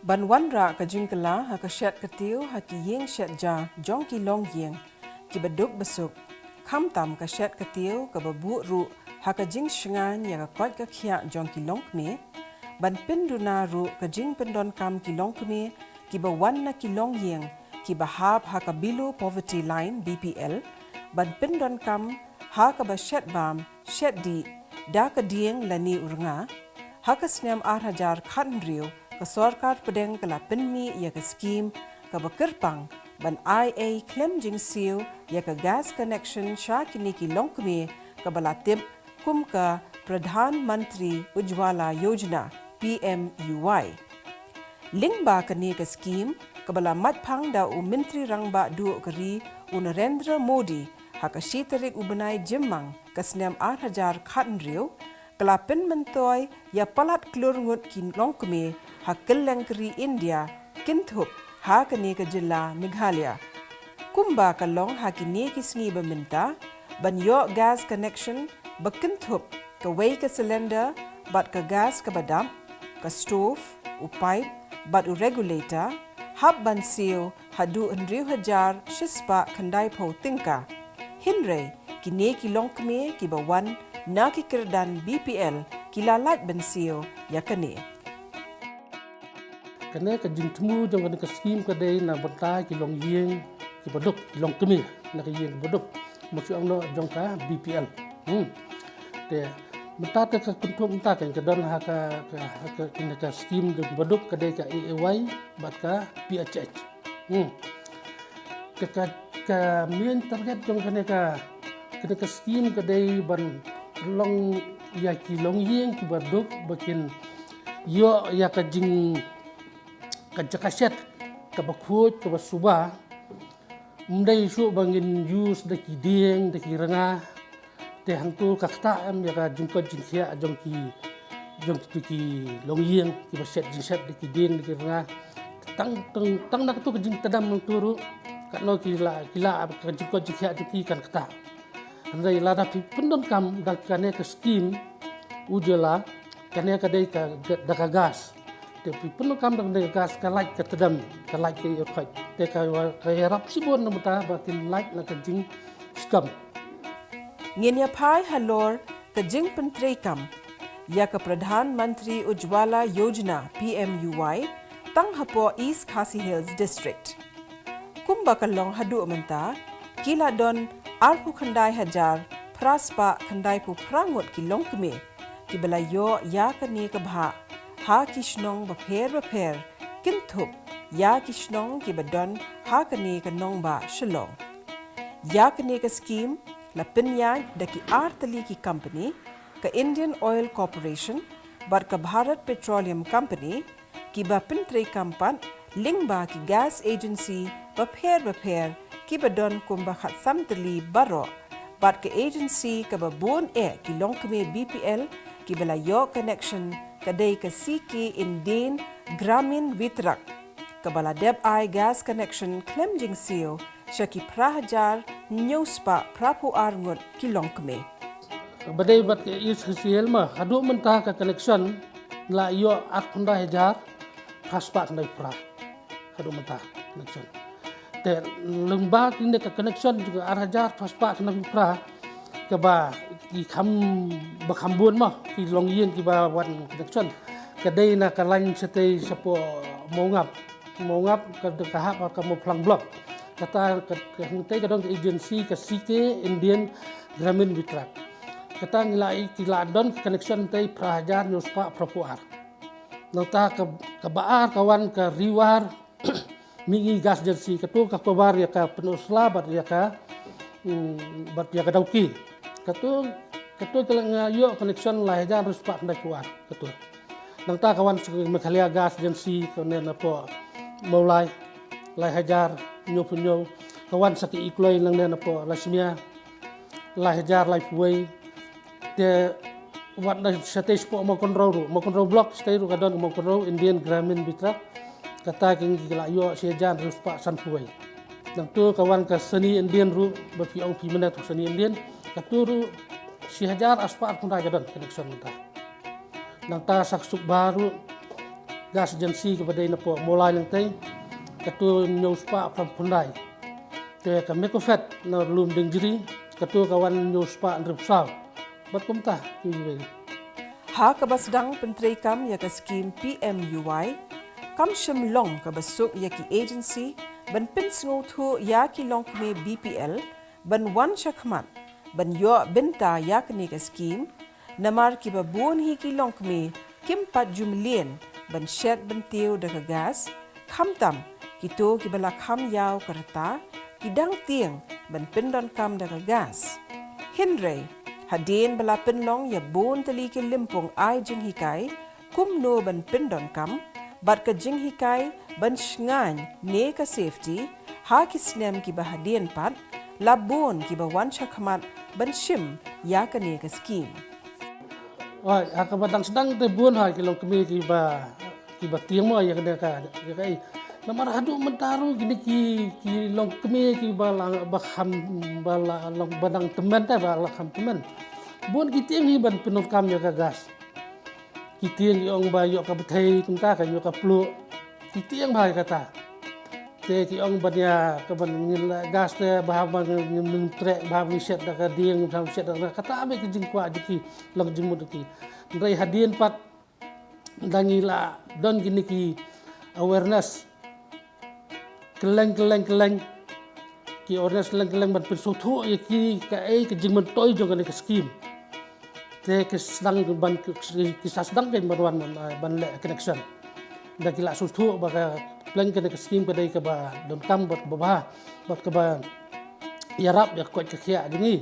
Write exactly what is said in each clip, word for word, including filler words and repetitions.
Ban wanrah ka jingkylla ha ka shet ka tiew ha ki ïing shet ja jong ki longïing kiba duk ba suk, khamtam ka shet ka tiew kaba buh ruh ha ka jingshngaiñ ïa ka koit ka khiah jong ki longkmie, ban pynduna ruh ka jingpyndonkam ki longkmie kiba wan na ki longïing kiba hap ha ka below poverty line, B P L, ban pyndonkam ha kaba shet bam shet dih da ka dieng lane u rnga. Ha ka snem ar hajar khathynriew, ka sorkar pdeng ka la pynmih ïa ka skhim kaba kyrpang ban ai ei khlem jingsiew ïa ka gas connection sha kine ki longkmie, kaba la tip kum ka Pradhan Mantri Ujjwala Yojana, P M U Y. Lyngba kane ka skhim, kaba la matphang da u Myntri Rangbah Duh ka ri, u Narendra Modi, ha ka shi tarik u bnai Jymmang ka snem ar hajar khathynriew, ka la pynmyntoi ïa palat klur ngut ki longkmie ha kylleng ka ri India, kynthup ha kane ka jylla Meghalaya. Kumba ka long ha kine ki sngi ba mynta, ban ïoh gas connection ba kynthup kawei ka cylinder bad ka gas kaba dap, ka stove, u pipe bad u regulator, hap ban siew haduh hynriew hajar shispah khyndaiphew tyngka. Hynrei kine ki longkmie kiba wan na ki kyrdan B P L ki la lait ban siew ïa kane. Kane ka jingthmu jong kane ka skhim ka dei na bynta ki longïing kiba duk, ki longkmie na ka ïing kiba duk, ma ki ong noh jong ka B P L. Hmm. Te mynta te ka kynthup mynta ka don ha ka, ka, ha ka, kane ka skhim jong kiba duk ka dei ka A A Y bad ka P H H. Hmm. Ka, ka, ka main target jong kane ka, kane ka skhim ka dei ban long ïa ki longïing kiba duk ba kin ïoh ïa ka jing, ka jaka shet kaba khuid kaba suba. Ym dei shuh ba ngin use da ki dieng da ki rnga. Te hangto ka ktah em ïa ka jingkoit jingkhiah jong ki, jong kito ki longïing kiba shet jingshet da ki dieng da ki rnga. Tang, tang, tang na kato ka jingtdem hangto ruh, katno ki la, ki la, ka jingkoit jingkhiah jong ki kan ktah. Hynrei lada phi pyndonkam da kane ka skhim Ujjwala, kane ka dei ka, da ka gas. Te phi pyndonkam da kane ka gas, ka lait ka tdem, ka lait ka ïoh khoit. Te ka, ka ïarap shibun na bynta ba kin lait na ka jingshitom. Ngin ïa phai halor ka jingpyntreikam ïa ka Pradhan Mantri Ujjwala Yojana, P M U Y, tang hapoh East Khasi Hills District. Kumba ka long haduh mynta, ki la don arphew khyndai hajar phra spah khyndaiphew phra ngut ki longkmie kiba la ïoh ïa kane ka bhah ha ki shnong bapher bapher, kynthup ïa ki shnong kiba don ha kane ka nongbah Shillong. Ïa kane ka skhim la pynïaid da ki ar tylli ki company, ka Indian Oil Corporation bad ka Bharat Petroleum Company, kiba pyntreikam pat lyngba ki gas agency bapher bapher kiba don kumba khatsan tylli baroh, bad ka agency kaba bun eh ki longkmie B P L kiba la ïoh connection ka dei ka C K Indian Gramin Vitrak, kaba la dep ai gas connection khlem jingsiew sha ki phra hajar hynñiew spah phraphew ar ngut ki longkmie. Ba dei bad ka East Khasi Hills ma, haduh mynta ka connection la ïoh arphew khyndai hajar phra spah khyndai phra. Haduh mynta connection. Te lyngba kine ka connection jong ka ar hajar phra spah khyndai phra, kaba ki kham, ba kham bun ma ki longïing kiba wan connection, ka dei na ka lain shatei shapoh Mawngap. Mawngap ka, ka hap ka Mawphlang block. Kata ka, ka hangtei ka don ka agency ka C K Indian Gramin Vitrak. Kata ngi la, ki la don ka connection tei phra hajar hynñiew spah phraphew ar. Nangta ka, kaba ar ka wan ka Riwar Mihngi Gas Agency, kato ka cover ïa ka Pynursla bad ïa ka, mm, bad ïa ka Dawki. Kato, kato ka la nga ïoh connection lai hajar hynriew spah khyndai phew ar, kato. Nangta ka wan sha Meghalaya Gas Agency, kane napoh Mawlai, lai hajar hynñiew phew hynñiew. Ka wan sha ka Ikloi nangne napoh Lasmia, lai hajar laiphew wei. Te wat na shatei shapoh Mawkynrew ruh, Mawkynrew block shatei ruh ka don Mawkynrew Indian Gramin Vitrak. Kata ka ngi la ïoh shi hajar hynriew spah sanphew wei. Nangta ka wan ka Sunny Indian ruh, ba phi ong phi mynta tu Sunny Indian. Katu ruh shi hajar arspah arphew khyndai ka don connection mynta. Nangta Saksuk Bah ruh, gas agency kaba dei na pdeng Mawlai Nangtei, katu hynñiew spah phraphew khyndai. Te ka Mekofet na Lumdiengjri, katu ka wan hynñiew spah hynriewphew saw. Bad kumta, ki wei. Ha kaba sdang pyntreikam ïa ka skim P M U Y, kam shym long kaba suk ïa ki agency ban pynsngewthuh ïa ki longkmie B P L ban wan shakhmat ban ïoh bynta ïa kane ka skim, namar kiba bun hi ki longkmie kim pat ju mlien ban shet ban tiew da ka gas, khamtam kito kiba la kham ïaw ka rta ki dang tieng ban pyndonkam da ka gas. Hynrei hadien ba la pynlong ïa bun tylli ki lympung ai jinghikai kumno ban pyndonkam bad ka jinghikai ban shngaiñ ne ka safety ha ki snem kiba hadien pat, la bun kiba wan shakhmat ban shim ïa kane ka skim. Oi, ha kaba dang sdang te bun ha ki longkmie kiba, kiba tieng mo ïa kane ka, ïa ka ei. Namar haduh mynta ruh kine ki, ki longkmie kiba la, ba kham, ba la, long ba dang tymmen te, ba la kham tymmen. Bun ki tieng hi ban pyndonkam ïa ka gas. Ki tieng ki ong ba ïoh ka bthei kumta ka ïoh ka pluh. Ki tieng bha ïa kata. Te ki ong ban ïa ka ban ngin la gas te bha ban ngin, ngin treh bha ban shet da ka dieng bha ban shet da ka, kata bha ka jingkwah jong ki, long jingmut jong ki. Hynrei hadien pat da ngi la don kine ki awareness kylleng, kylleng, kylleng. Ki awareness kylleng, kylleng ban pynsngewthuh ïa ki kaei ka jingmyntoi jong kane ka skim. Te ki sdang ban, ki sa sdang kein ban wan, ban, ban leh connection. Da ki la sngewthuh ba ka pleng kane ka skim ka dei kaba donkam bad kaba bha, bad kaba ïarap ïa ka koit ka khiah jong ngi.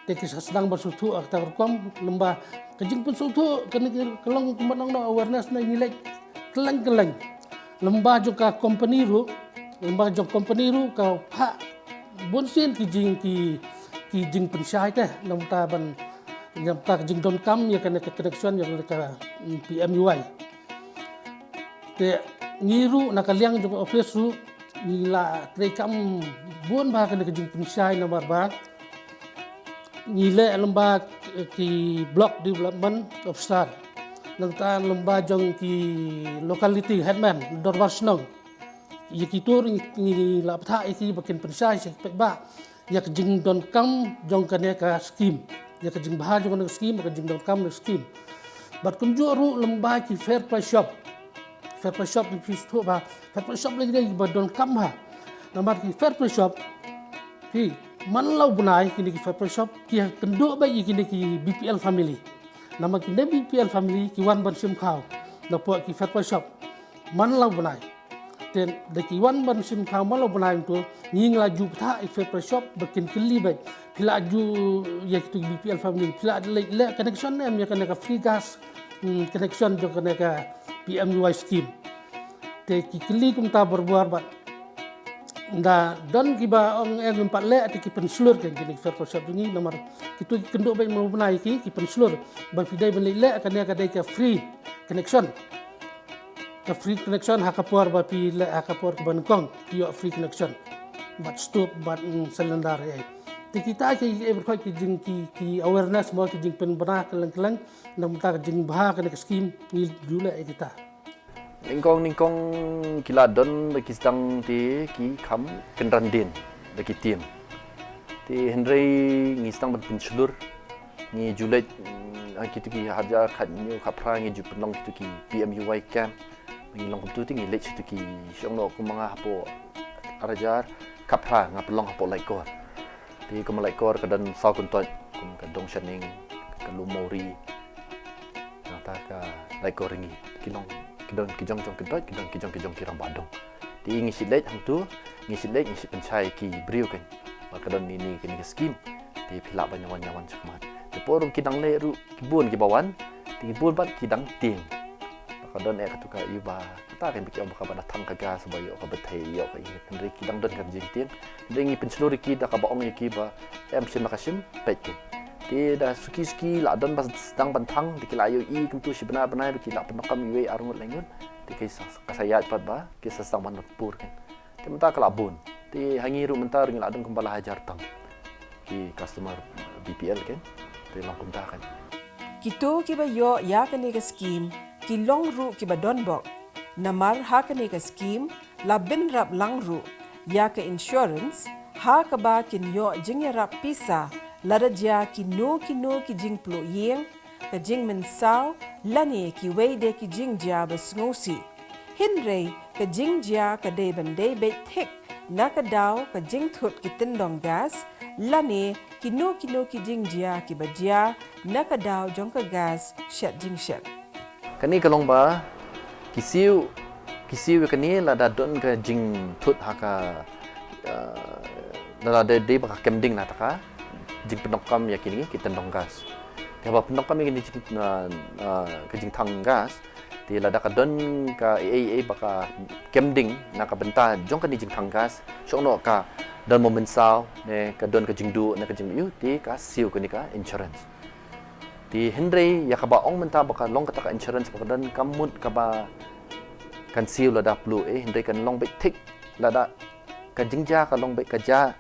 Te ki sa sdang ban sngewthuh ha kata ka rukom, lymba ka jingpynsngewthuh kane ka long kumba nang nang awareness na ngi leh kylleng, kylleng. Lymba jong ka company ruh, lymba jong company ruh ka phah bun sien ki jing, ki, ki jingpynshai te, namta ban, namta ka jingdonkam ïa kane ka connection ïa kane ka, mm, P M U Y. Te ngi ruh na ka liang jong ka office ruh ngi la treikam bun bha kane ka jingpynshai namar ba ngi leh lymba ki block development officer, nangta lymba jong ki locality headman, dorbar shnong. Ïa kito ruh ngi, ngi la bthah ïa ki ba kin pynshai sha ki paidbah ïa ka jingdonkam jong kane ka skim, ïa ka jingbha jong kane ka skim, ïa ka jingdonkam jong ka skim. Bad kumjuh ruh lymba ki fair price shop. Fair price shop, phi sngewthuh ba fair price shop lei dei ba donkam bha. Namar ki fair price shop, phi, man la u bnai kine ki fair price shop ki kynduh beit ïa kine ki B P L family. Namar kine B P L family ki wan ban shim khaw napoh ki fair price shop man la u bnai. Te da ki wan ban shim khaw man la u bnai, to ngi la ju bthah ïa ki fair price shop ba kin kylli beit, phi la ju, ïa kito ki B P L family phi la leh, leh connection ne em ïa kane ka free gas, hmm, connection jong kane ka P M U Y scheme. Te ki kylli kumta barabor bad da don kiba ong em ngim pat leh, te ki pynshlur kein kine ki fair price shop jong ngi, namar kito ki kynduh beit man la u bnai, ki, ki pynshlur ba phi dei ban leh, leh kane ka dei ka free connection. Ka free connection ha ka por ba phi leh, ha ka por kaba nyngkong phi ïoh free connection bad stove bad, mm, cylinder, eh. Te kita ki, eh, baroh ki jing, ki, ki awareness mo, ki jingpynbna kylleng kylleng namar ka jingbha kane ka scheme, ngi ju leh ïa kita. Nyngkong nyngkong ki la don ba ki sdang te ki kham kynran dien ba ki tieng. Te hynrei ngi sdang ban pynshlur, ngi ju leit, mm, ha kito ki hajar khathynñiew khatphra ngi ju pynlong kito ki P M U Y camp. Ngi long kumto te ngi leit sha kito ki shong noh, kum ma nga hapoh ar hajar khatphra nga pynlong hapoh Laitkor. Te kum ha Laitkor ka don saw kyntoit, kum ka Dong Shaneng, ka Lum Mawri. Nangta ka Laitkor Ringi. Ki long, ki don ki jong jong kyntoit, ki don ki jong ki jong ki rangbah dong. Te ngi shu leit hangto, ngi shu leit, ngi shu pynshai ki briew kein ba ka don ine, ine kane ka scheme. Te phi lah ban ïa wan, ïa wan shakhmat. Te por ki dang leit ruh ki bun kiba wan, te ki bun pat ki dang tieng. Ba ka don eh katu ka ïa ba kata kein ba ki ong ba kaba da thang ka gas ba ïoh ka bthei, ïoh ka ïa, hynrei ki dang don ka jingtieng. Hynrei ngi pynshlur ïa ki da kaba ong ïa ki ba em shim la ka shim, peit kein. Te da suki suki la don ba sdang ban thang, te ki la ïohi kumto shi bnai bnai ba ki la pyndonkam iwei ar ngut lai ngut. Te ki sa, ka sa ïaid pat ba ki sa sdang ban pur kein. Te mynta ka la bun. Te ha ngi ruh mynta ruh ngi la don kumba lai hajar tam ki customer B P L kein. Te long kumta kein. Kito kiba ïoh ïa kane ka skim ki long ruh kiba donbok. Namar ha kane ka skim la bynrap lang ruh ïa ka insurance ha kaba kin ïoh jingïarap pisa lada jia kino kino ki jingpluh ïing, ka jingmynsaw lane kiwei de ki jingjia ba sngewsih. Hynrei ka jingjia ka dei ban dei beit thik na ka daw ka jingthut ki tyndong gas lane kino kino ki jingjia kiba jia na ka daw jong ka gas shet jingshet. Kane ka long ba ki siew, ki siew kane lada don ka jingthut ha ka, eh, lada dei, dei ba ka kem ding na ta ka jingpyndonkam ïa kine ki tyndong gas. Te haba pyndonkam ïa kine jing, eh, eh, ka jingthang gas, te lada ka don ka ei ei ei ba ka kem ding na ka bynta jong kane jingthang gas, shu ong noh ka don mo mynsaw ne ka don ka jingduh ne ka jingmih, te ka siew kane ka insurance. Te hynrei ïa kaba ong mynta ba ka long kata ka insurance ba ka don, kam mut kaba kan siew lada pluh, eh, hynrei kan long beit thik lada ka jingjia ka long beit ka jia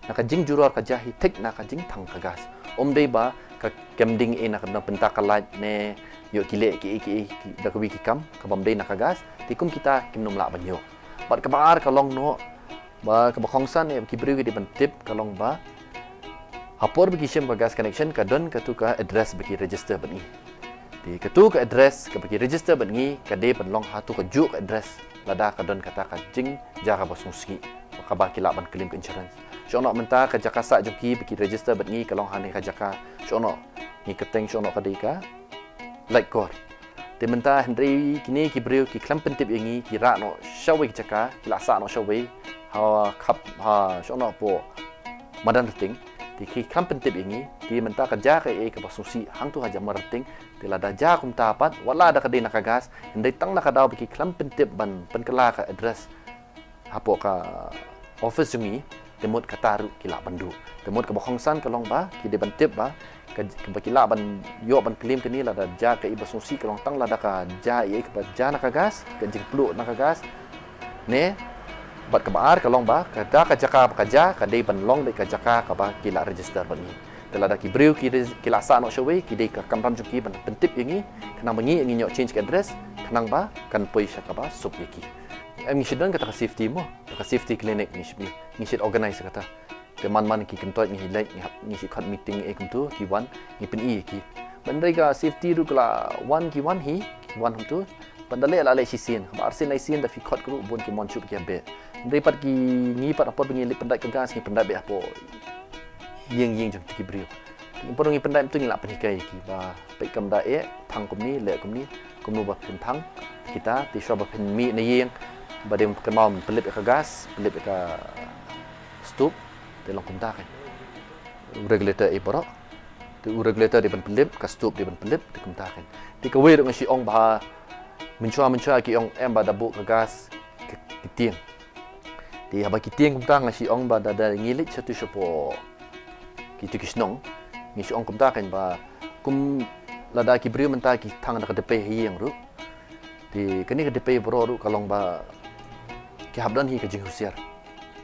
na ka jingjuror ka jia hi thik na ka jingthang ka gas. Ym dei ba ka kem ding, eh, na ka bynta ka light ne ïoh ki leh ki, eh, ki, eh, ki da kawi ki kam kaba ym dei na ka gas. Te kum kita kim nym lah ban ïoh. Bad kaba ar ka long noh ba kaba kongsan, eh, ki briew ki dei ban tip ka long ba ha por ba ki shim ka gas connection ka don katu ka address ba ki register bad ngi. Te katu ka address kaba ki register bad ngi ka dei ban long ha tu ka juh ka address lada ka don kata ka jingjia kaba sngewsih kaba ki lah ban claim ka insurance. Shu ong noh mynta ka jaka sah jong ki ba ki register bad ngi ka long ha kane ka jaka, shu ong noh, ngi kyrteng, shu ong noh ka dei ka Laitkor. Te mynta hynrei kine ki briew ki khlem pyntip ïa ngi, ki rah noh shawei ka jaka, ki la sah noh shawei ha khap, ha, shu ong noh, hapoh Madanrting. Te ki khlem pyntip ïa ngi. Te mynta ka jia kaei kaba sngewsih hangtu ha Jamarrting. Te lada jia kumta pat, wat la da ka dei na ka gas, hynrei tang na ka daw ba ki khlem pyntip ban pynkylla ka address hapoh ka office jong ngi, te mut kata ruh ki lah ban duh. Te mut kaba kongsan ka long ba ki dei ban tip ba ka, kaba ki lah ban ïoh ban claim kane lada jia kaei ba sngewsih ka long tang lada ka jia ei ei kaba jia na ka gas, ka jingpluh na ka gas, ne bad kaba ar ka long ba kata ka jaka ba ka jia ka dei ban long beit ka jaka kaba ki la register bad ngi. Te lada ki briew ki, ki la sah noh shawei, ki dei ka kamram jong ki ban pyntip ïa ngi, khnang ba ngi ïa ngi ïoh change ka address, khnang ba kan poi sha kaba suk ïa ki. Em, ngi shu don kata ka safety mo, kata ka safety clinic ngi shu, ngi shu organize kata. Te man man ki kyntoit ngi leit, ngi hap, ngi shu khot meeting, eh, kumtu ki wan, ngi pyni ïa ki. Ban dei ka safety ruh ka la wan, ki wan hi, ki wan kumtu. Ban da leh la leh shisien, kaba arsien lai sien da phi khot ka ruh bun ki mon shuh ki ïa beh. Hynrei pat ki, ngi pat ha por ba ngi leit pyndait ka gas, ngi pyndait beit hapoh ïing ïing jong ki briew. Ngi por ngi pyndait mynta ngi la pynhikai ïa ki ba peit kam da eh, thang kumne, leh kumne, kumno ba phin thang. Kita, te shuwa ba phin mih na ïing, ba dei kynmaw pynlip ïa ka gas, pynlip ïa ka stove, te long kumta kein. U regulator ei baroh. Te u regulator dei ban pynlip, ka stove dei ban pynlip, te kumta kein. Te kawei ruh nga shu ong ba mynshuwa mynshuwa ki ong em ba da buh ka gas ki, ki tieng. Te haba ki tieng kumta nga shu ong ba da, da ngi leit shatu shapoh kitu ki shnong, ngi shu ong kumta kein ba kum lada ki briew mynta ki thang da ka dpei ha ïing ruh. Te kane ka dpei baroh ruh ka long ba ki hap don hi ka jinghusiar.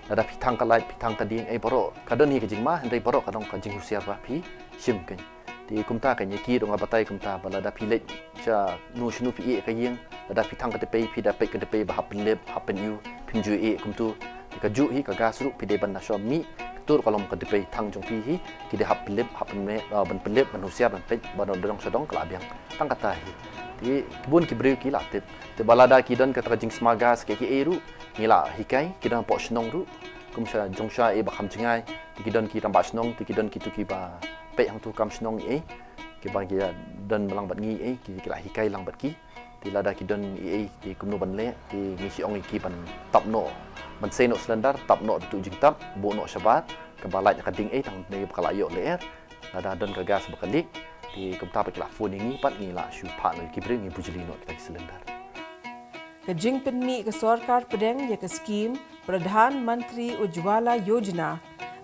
Lada phi thang ka light, phi thang ka dieng, eh, baroh ka don hi ka jingma, hynrei baroh ka don ka jinghusiar ba phi shim kein. Te kumta kein ïa ki ruh nga batai kumta ba lada phi leit shano shano phi ïeh ka ïing, lada phi thang ka dpei, phi da peit ka dpei ba hap pynlip, hap pynïoh, phim ju ïeh kumtu. Te kajuh hi ka gas ruh phi dei ban da shuwa mih, kato ruh ka long ka dpei thang jong phi hi, ki dei hap pynlip, hap pynmih, ah, ban pynlip, ban husiar, ban peit ba don dong sha dong ka la biang. Tang kata hi. Te bun ki briew ki la tip. Te ba lada ki don kata ka jingsma gas kiei kiei ruh, ngi la hikai, ki don hapoh shnong ruh. Kum sha jong sha eh ba kham jngai, te ki don ki rangbah shnong, te ki don kitu kiba peit hangtu kam shnong eh, kiba ki don lang bad ngi eh, ki, ki la hikai lang bad ki. Te lada ki don eh, eh, te kumno ban leh, te ngi shu ong ïa ki ban tap noh, ban sei noh cylinder, tap noh tu jingtap, buh noh shabar, kaba light ka ding eh, tang ne ba ka la ïoh lyer. Lada don ka gas ba ka leak, te kumta ba ki la phone ïa ngi pat ngi la shu phah noh ïa ki briew, ngi bujli noh kita ki cylinder. Ka jingpynmih ka sorkar pdeng ïa ka skim Pradhan Mantri Ujjwala Yojana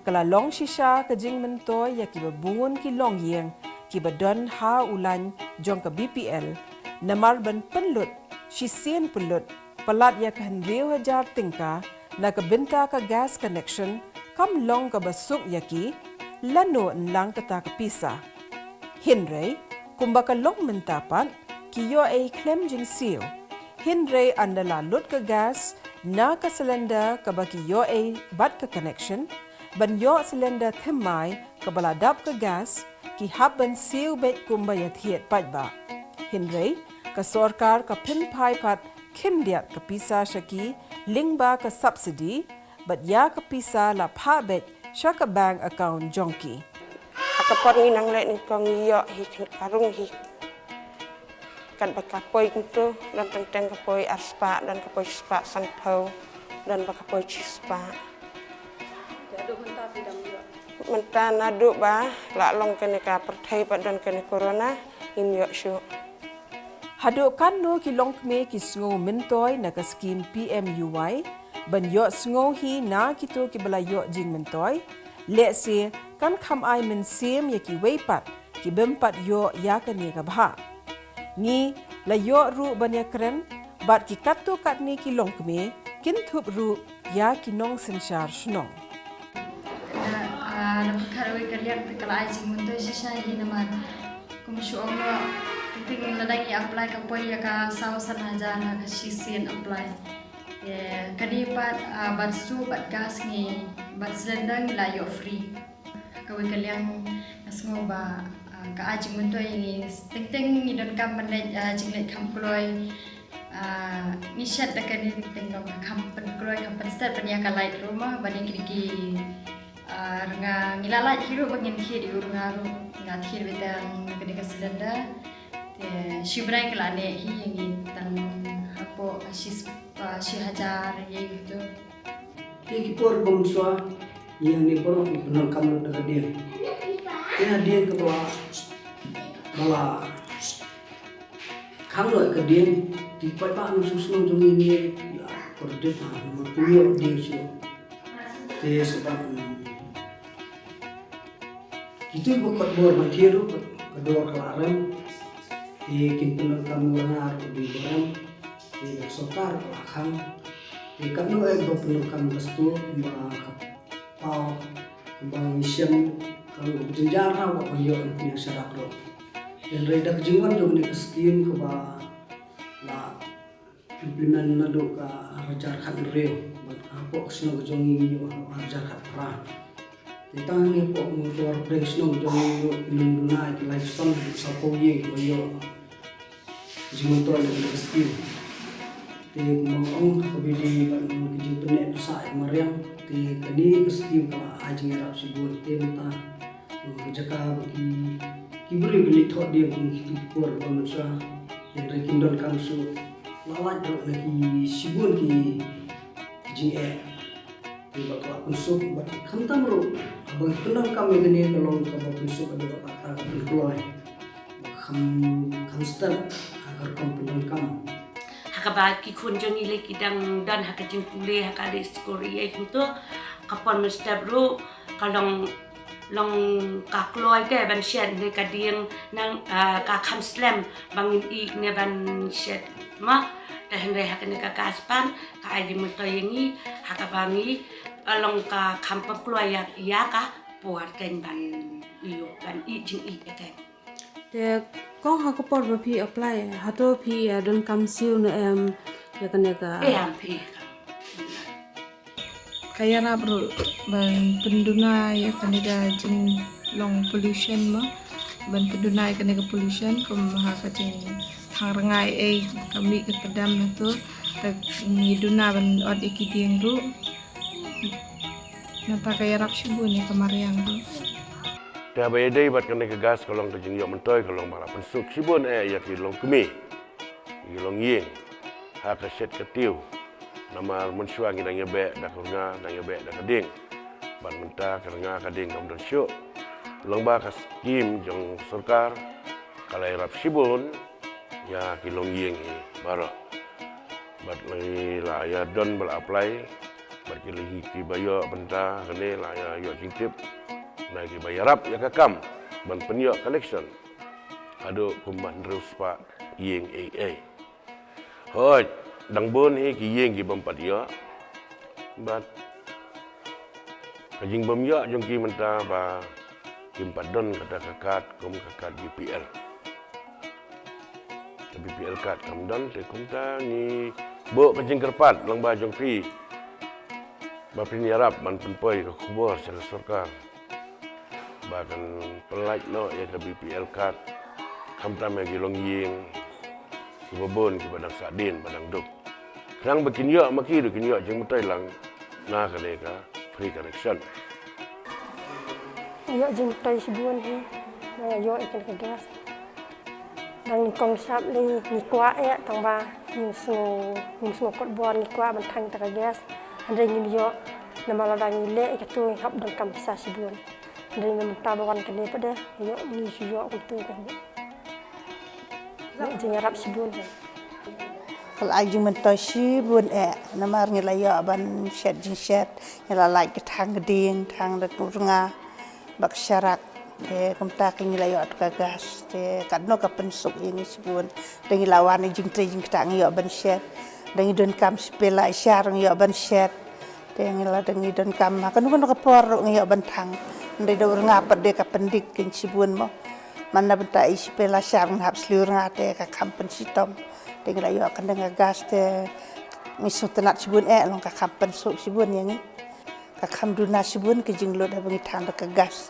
ka la long shisha ka jingmyntoi ïa kiba bun ki longïing kiba don ha u lain jong ka B P L, namar ban pynlut shisien pynlut palat ïa ka hynriew hajar tyngka na ka bynta ka gas connection kam long kaba suk ïa ki lano ynlang kata ka pisa. Hynrei kumba ka long mynta pat, ki ïoh ei khlem jingsiew. Hynrei ynda la lut ka gas na ka cylinder kaba ki ïoh ei bad ka connection, ban ïoh cylinder thymmai kaba la dap ka gas, ki hap ban siew beit kumba ïathied paidbah. Hynrei ka sorkar ka pynphai pat khyndiat ka pisa sha ki lyngba ka subsidy, bad ïa ka pisa la phah beit sha ka bank account jong ki. Ha ka por ngi nang leh nyngkong ngi ïoh hi ka rung hi katba ka poi kumto, don teng teng ka poi ar spah, don ka poi spah sanphew, don ba ka poi shi spah. Mynta naduh ba la long kane ka pyrthei bad don kane corona, ngim ïoh shuh. Haduh katno ki longkmie ki sngew myntoi na ka skim P M U Y ban ïoh sngew hi na kito kiba la ïoh jingmyntoi? Lehse kan kham ai mynsiem ïa kiwei pat ki bym pat ïoh ïa kane ka bhah. Ngi la ïoh ruh ban ïakren bad ki katto katne ki longkmie, kin thup ruh ïa ki nongsynshar shnong. Ah, na pyrkhat wei ka liang te ka la ai jingmyntoi shisha hi namar kum shu ong noh, teng teng lada ngi apply ka poi ïa ka saw san hajar ha ka shisien apply. Te kane pat, ah, bad stove bad gas ngi bad cylinder ngi la ïoh free. Kawei ka liang nga sngew ba, ah, ka ai jingmyntoi ïa ngi, teng teng ngi donkam ban leit, ah, jingleit kham kloi. Ah, ngi shet da kane teng teng dong kham pynkloi kham pynstet ban ïa ka light ruh ma, ba dei kine ki, ah, rnga ngi la lait hi ruh ba ngin thied ïa u rnga ruh, ngi la thied beit tang da kane ka cylinder. Te shi bnai ka la neh hi ïa ngi tang hapoh shi, ah, shi hajar ïa ngi tu. Te ki por ba mynshuwa, ïa ngi baroh ngi pyndonkam lut da ka dieng. Te hadien kaba la, ba la khang noh ka dieng, te paidbah nongshong shnong jong ngi ngi la kordit ha, ngi pynïoh dieng shuh. Te sabab, mm, kito kiba kot bor ban thied ruh ka dor ka la rem. Te kin pyndonkam, u rnga ruh dei ba rem. Te ka sorkar ka la khang. Te katno eh ba pyndonkam ka stove, kumba ka paw, kumba ngi shem, ka jynjar ha ba ban ïoh ïa ka sharap ruh. Hynrei da ka jingwan jong kane ka skim kaba la implement naduh ka ar hajar khathynriew, bad hapoh ka shnong ka jong ngi ngi ïoh ha ar hajar khatphra. Te tang hangne hapoh Mawkyrwat pdeng shnong ka jong ngi ngi ïoh pynlong duna ïa ki lai ston haduh sawphew ïing kiba ïoh jingmyntoi na kane ka skim. Te kumba nga ong ha kaba ïadei bad ka jingpyneh pisa ïa ka mariang, te kane ka skim ka la ai jingïarap shibun. Te mynta ka jaka ba ki, ki briew ki leit thoh dieng kum kito ki por ba mynshuwa. Hynrei kim donkam shuh. La lait ruh na ki shibun ki jingeh. Te ba ka la pynsuk bad khamtam ruh ba ki pyndonkam ïa kane ka long kaba pynsuk haduh katta ka pynkloi. Kham, kham stad ha ka rukom pyndonkam. Ha kaba ki khun jong ngi lei ki dang don ha ka jingpule ha ka lei skul ïa kumto, ka pon mynstep ruh ka long, long ka kloi te ban shet ne ka dieng nang, ah, ka kham slem ba ngin ïeh ne ban shet ma. Te hynrei ha kane ka gas pan ka ai jingmyntoi ïa ngi ha kaba ngi, ah, long ka kham pynkloi ïa, ïa ka por keiñ ban ïoh ban ïeh jingïeh ïa keiñ. Te kong ha ka por ba phi apply, hato phi, eh, donkam siew ne em ïa kane ka? Em phi. Ka ïarap ruh ban pynduna ïa kane ka jinglong pollution mo, ban pynduna ïa kane ka pollution kum ha ka jingthang rngai ei ka mih ka kdem hato, te ngi duna ban ot ïa ki dieng ruh. Nangta ka ïarap shibun ïa ka mariang ruh. Te haba ïadei bad kane ka gas ka long ka jingïoh myntoi ka long ba la pynsuk shibun eh ïa ki longkmie, ïa ki longïing ha ka shet ka tiew. Namar mynshuwa ngi dang ïabeh da ka rnga, dang ïabeh da ka dieng. Bad mynta ka rnga ka dieng kam don shuh. Long ba ka skim jong sorkar ka la ïarap shibun ïa ki longïing hi baroh. Bad ngi la ïa don ba la apply, bad ki lei kiba ïoh bynta kane la ïa ïoh jingtip na kiba ïarap ïa ka kam ban pynïoh connection haduh kumba hynriew spah ïing ei ei. Hooid, dang bun hi ki ïing ki bym pat ïoh. Bad ka jingbym ïoh jong ki mynta ba kim pat don kata ka kad kum ka kad B P L. Ka B P L kad kam don te kumta ngi buh ka jingkyrpad lang ba jong phi ba phin ïarap ban pynpoi ka khubor sha ka sorkar ba kan pynlait noh ïa ka B P L kad khamtam ïa ki longïing kiba bun kiba dang sah dien ba dang duk. Khnang ba kin ïoh ma ki ruh kin ïoh jingmyntoi lang na kane ka free connection. Ïoh jingmyntoi shibun hi. Ïoh ïa kane ka gas. Dang nyngkong shap lei ngi kwah eh tang ba ngim sngew ngim sngew kot bor ngi kwah ban thang ïa ka gas. Hynrei ngim ïoh namar lada ngi leh ïa katu ngi hap donkam pisa shibun. Hynrei mynta ba wan kane pat de ïoh ngi shu ïoh kumtu ka. Ïoh jingïarap shibun. Ka la ai jingmyntoi shibun eh namar ngi la ïoh ban shet jingshet, ngi la lait ka thang ka dieng, thang da u rnga bad ka sharak. Te kumta ka ngi la ïoh ka gas te katno ka pynsuk ïa ngi shibun. Te ngi la wan ïa jingtrei jingktah ngi ïoh ban shet. Te ngi donkam shi pela shi ar ngi ïoh ban shet. Te ngi la dang ngi donkam ha kano kano ka por ruh ngi ïoh ban thang. Hynrei da u rnga pat de ka pyndik ka ngi shibun mo. Man na bynta i shi pela shi ar ngi hap sliew rnga te ka kham pynshitom. Te ngi la ïoh ka dang ka gas te ngi sngewtynnat shibun eh long ka kham pynsuk shibun ïa ngi. Ka kham duna shibun ka jinglut haba ngi thang da ka gas.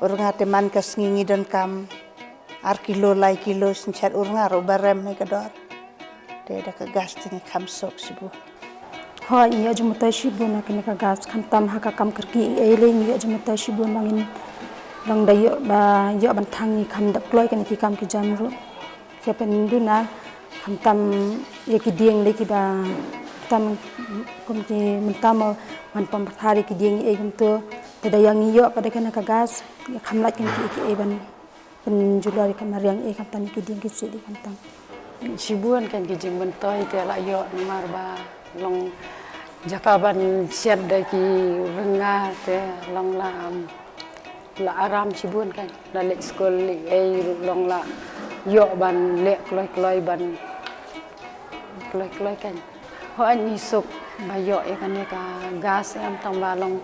U rnga te man ka sngi ngi donkam ar kilo lai kilo synshar u rnga ruh ba rem ne ka dor. Te da ka gas te ngi kham suk shibun. Hooid, ngi ïoh jingmyntoi shibun na kane ka gas khamtam ha ka kam kyrkieh ei lei ngi ïoh jingmyntoi shibun ba ngin long da ïoh ba ïoh ban thang ngi kham da kloi kane ki kam ki jam ruh. Ki pynduna khamtam ïa ki dieng lei kiba tam kum ki mynta mo wan pom pathar ïa ki dieng ei kumto. Te da ïa ngi ïoh pat da kane ka gas ïa kham lait kane ki ei ban pynjulor ïa ka mariang ei khamtam ïa ki dieng ki sih ei khamtam. Shibun kan ki jingmyntoi te la ïoh namar ba long jaka ban shet da ki rnga te long la la aram shibun kan la leh skul leh ei ruh long la ïoh ban leh kloi kloi ban kloi kloi kan. Hooid ngi suk ba ïoh ïa kane ka gas em tang ba long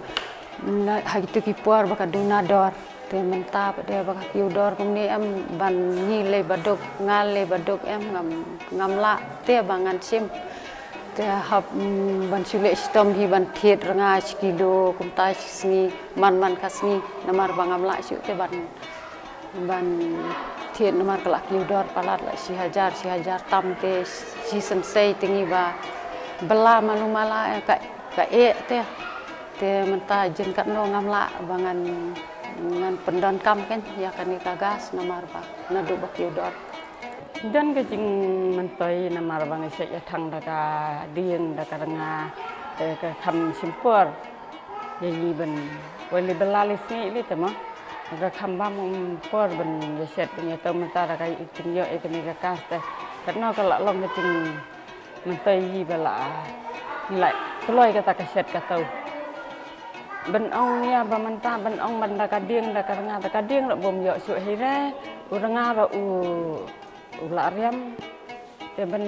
na ha kitu ki por ba ka duna dor. Te mynta pat de ba ka kiew dor kumne em ban ngi lei ba duk nga lei ba duk em ngam ngam lah te ba ngan shim. Te hap mm, ban shu leh shitom hi ban thied rnga shi kilo kumta shi sngi man man ka sngi namar ba ngam lah shuh te ban ban thied namar ka la kiew dor palat la shi hajar shi hajar tam te shi sensei te ngi ba bylla malu mala eh, ka ka eh te te mynta jin katno ngam lah ba ngan ngan pyndonkam kan ïa kane ka gas namar ba naduh ba kiew dor. Don ka jingmyntoi namar ba ngi shet ïa thang da ka dieng da ka rnga te ka kham shim por. Ïa ngi ban wali bylla li sngi li te mo. Ka kham bam por ban ïa shet ban ïa tong mynta da ka jingïoh ïa kane ka gas te. Katno ka la long ka jing myntoi hi ba la ngi la kloi kata ka shet ka tau. Ban ong ïa ba mynta ban ong ban da ka dieng da ka rnga da ka dieng ruh bym ïoh shuh hi re u rnga ruh u u la riam. Te ban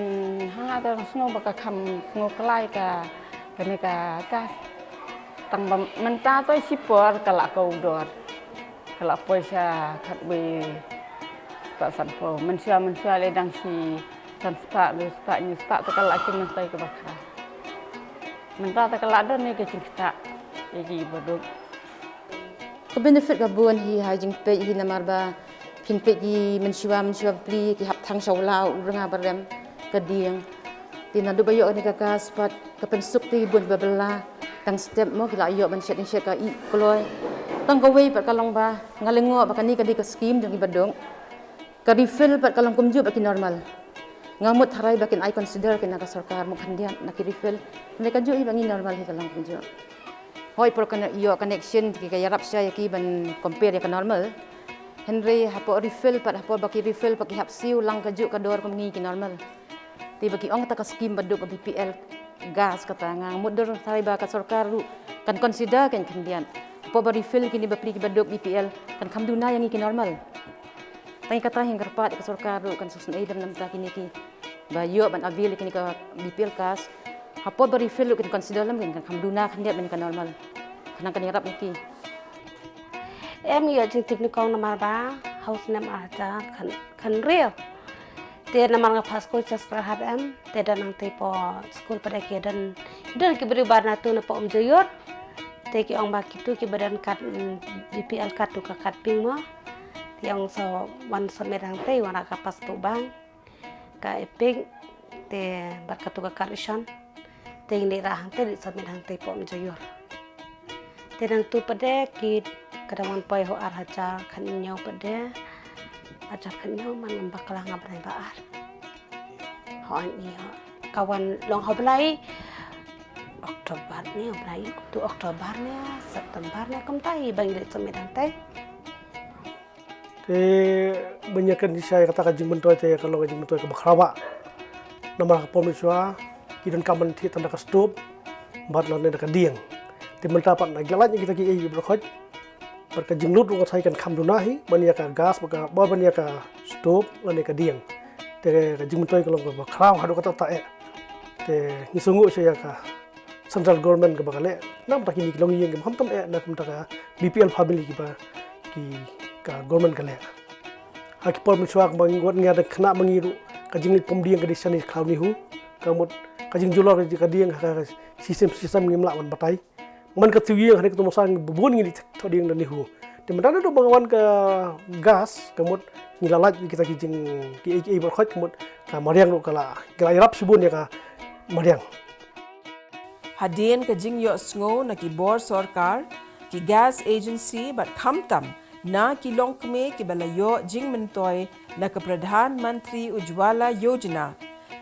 ha te sngew ba ka kham sngew kloi ka kane ka gas. Tang ba mynta to shi por ka la kiew dor. Ka la poi sha khatwei spah sanphew. Mynshuwa mynshuwa lei dang shi san spah, hynñiew spah, hynñiew spah te ka la jingmyntoi kaba khraw. Mynta te ka la don ïa ka jingktah ïa ki ba duk. Ka benefit ka bun hi ha jingpeit hi namar ba phin peit ki mynshuwa mynshuwa bapli ki hap thang sha u la u rnga ba rem ka dieng. Te naduh ba ïoh kane ka gas pat ka pynsuk te bun ba bylla. Tang step mo ki la ïoh ban shet shet ka ïeh kloi. Tang kawei pat ka long ba nga lyngngoh ba kane ka dei ka skim jong ki ba duk. Ka refill pat ka long kumjuh bad ki normal. Nga mut tharai ba kin ai consider ki na ka sorkar mut khyndiat na ki refill. Hynrei kajuh hi ba ngi normal hi ka long kumjuh. Hooid por ka ïoh connection ki ka ïarap sha ïa ki ban compare ïa ka normal. Hynrei hapoh refill pat hapoh ba ki refill pat ki hap siew lang kajuh ka dor kum ngi ki normal. Te ba ki ong kata ka skim ba duk ka B P L gas kata nga mut dur tharai ba ka sorkar ruh kan consider kan khyndiat. Hapoh ba refill kine bapli ki ba duk B P L kan kham duna ïa ngi ki normal. Tang kata hi nga kyrpad ïa ka sorkar ruh kan sngewsynei lem namar kine ki ba ïoh ban avail ïa kine ka B P L gas. Hapoh ba refill ruh kin consider lem, kin kham duna khyndiat ban ïa ka normal. Khnang kan ïarap ïa ki. Em ïoh jingtip nyngkong namar ba ha u snem ar hajar khan, khanriew. Te namar nga phah skul Jasper Heart em, te don nangtei hapoh skul pat de ki don, don ki briew ba na tu na poh Umjaiur. Te ki ong ba kitu kiba don card, mm, B P L card tu ka card pink mo. Te ong sa wan submit hangtei, wan rah ka passbook bank, ka EPIC, te bad katu ka card ration. Te ngi leit rah hangtei, leit submit hangtei hapoh Umjaiur. Te nangtu pat de ki, ka dang wan poi ho ar hajar khathynñiew pat de. Ar hajar khathynñiew man, ngam bakla, nga bnai ba ar. Ho, ani ho. Ka wan long ha u bnai October ne, u bnai kumtu October ne, September ne, kumta hi ba ngi leit submit hangtei. Te ban ïa kyndiah ïa kata ka jingmyntoi te ka long ka jingmyntoi kaba khraw bha. Namar ha ka por mynshuwa ki donkam ban thied tang da ka stove bad lane da ka dieng. Te mynta pat ngi la lait ïa kita kiei kiei baroh khoit. Bad ka jinglut ruh nga tharai kan kham duna hi ban ïa ka gas bad ka, bad ban ïa ka stove lane ka dieng. Te ka jingmyntoi ka long kaba khraw haduh katta katta eh. Te ngi sngewnguh sha ïa ka central government kaba ka leh na ka bynta kine ki longïing kiba khamtam eh na ka bynta ka B P L family kiba ki, ka government ka leh. Ha ki por mynshuwa kumba ngi wan, ngi ïa da khynnah ma ngi ruh ka jingleit pom dieng ka dei shane khlaw ne hu. Ka mut ka jingjulor ka dieng ha ka system, system ngim lah ban batai. Man ka tiew ïing ha kane ka Tumasang bun ngi leit thoh dieng da ne hu. Te mynta naduh ba wan ka gas ka mut ngi la lait ïa kita ki jing, kiei kiei baroh khoit, ka mut ka mariang ruh ka la, ka la ïarap shibun ïa ka mariang. Hadien ka jingïohsngew na ki bor sorkar, ki gas agency bad khamtam na ki longkmie kiba la ïoh jingmyntoi na ka Pradhan Mantri Ujjwala Yojana,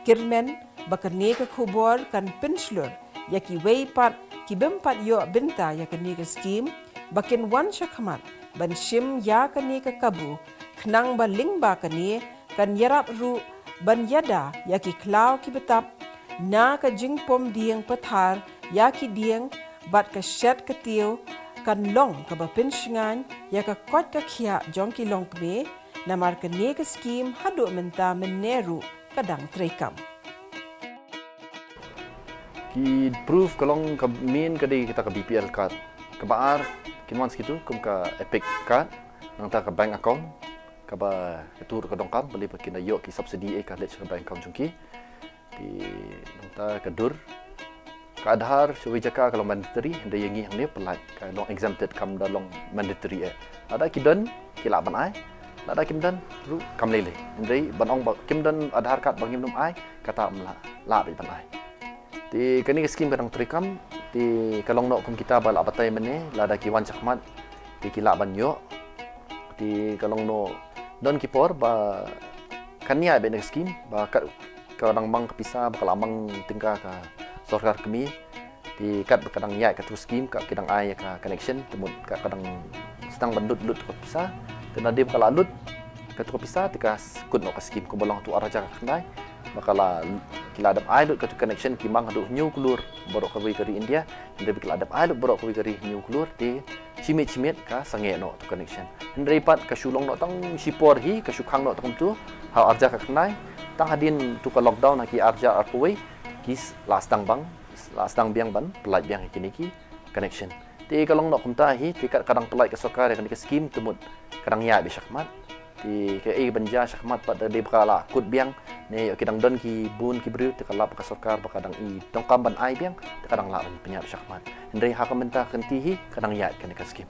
kyrmen ba kane ka khubor kan pynshlur ïa kiwei pat ki bym pat ïoh bynta ïa kane ka skim ba kin wan shakhmat ban shim ïa kane ka kabu, khnang ba lyngba kane kan ïarap ruh ban ïada ïa ki khlaw ki btap na ka jingpom dieng pathar ïa ki dieng bad ka shet ka tiew kan long kaba pynshngaiñ ïa ka koit ka khiah jong ki longkmie, namar kane ka skim haduh mynta mynne ruh ka dang treikam. Ki proof ka long, ka main ka dei kita ka B P L card. Kaba ar, kin wan sa kitu kum ka EPIC card, nangta ka bank account, kaba katu ruh ka donkam, balei ba kin da ïoh ki subsidy eh ka leit sha ka bank account jong ki. Te nangta ka dur. Ka Aadhaar sha kawei jaka ka long mandatory, hynrei ïa ngi hangne pyllait, ka long exempted, kam da long mandatory eh. Lada ki don ki lah ban ai, lada kim don ruh kam lei lei. Hynrei ban ong ba kim don Aadhaar card ba ngim nym ai, kata ym lah, lah beit ban ai. Te kane ka skim ka dang treikam, te ka long noh kum kita ba la batai mynne, lada ki wan shakhmat te ki lah ban ïoh. Te ka long noh, don ki por ba kan ïaid beit na ka skim, ba ka, ka dang mang ka pisa, ba ka la mang tyngka ka sorkar kmie. Te katba ka dang ïaid katu ka skim, ka ki dang ai ïa ka connection, te mut ka, ka dang sdang ban lut, lut ka pisa. Te naduh ba ka la lut katu ka pisa, te ka kut noh ka skim, kumba long tu ar hajar khatkhyndai. Ba ka la, ki la dep ai lut katu connection, ki mang haduh hynñiew klur baroh kawei ka ri India. Hynrei ba ki la dep ai lut baroh kawei ka ri hynñiew klur, te shi miet shi miet ka sangeh noh tu connection. Hynrei pat ka shu long noh tang shipor hi, ka shu khang noh tang kumtu ha ar hajar khatkhyndai. Tang hadien tu ka lockdown ha ki ar hajar arphew wei, ki s-, la sdang bang, la sdang biang ban pyllait biang ha kine ki connection. Te ka long noh kumta hi, te ka, ka dang pyllait ka sorkar ïa kane ka skim, te mut ka dang ïaid beit shakhmat. Te kaei ban jia shakhmat pat, da dei ba ka la kut biang ne ïoh ki dang don ki bun ki briew, te ka lap ka sorkar ba ka dang i donkam ban ai biang, te ka dang lah ban pynïaid shakhmat. Hynrei ha ka mynta ka kynti hi ka dang ïaid kane ka skim.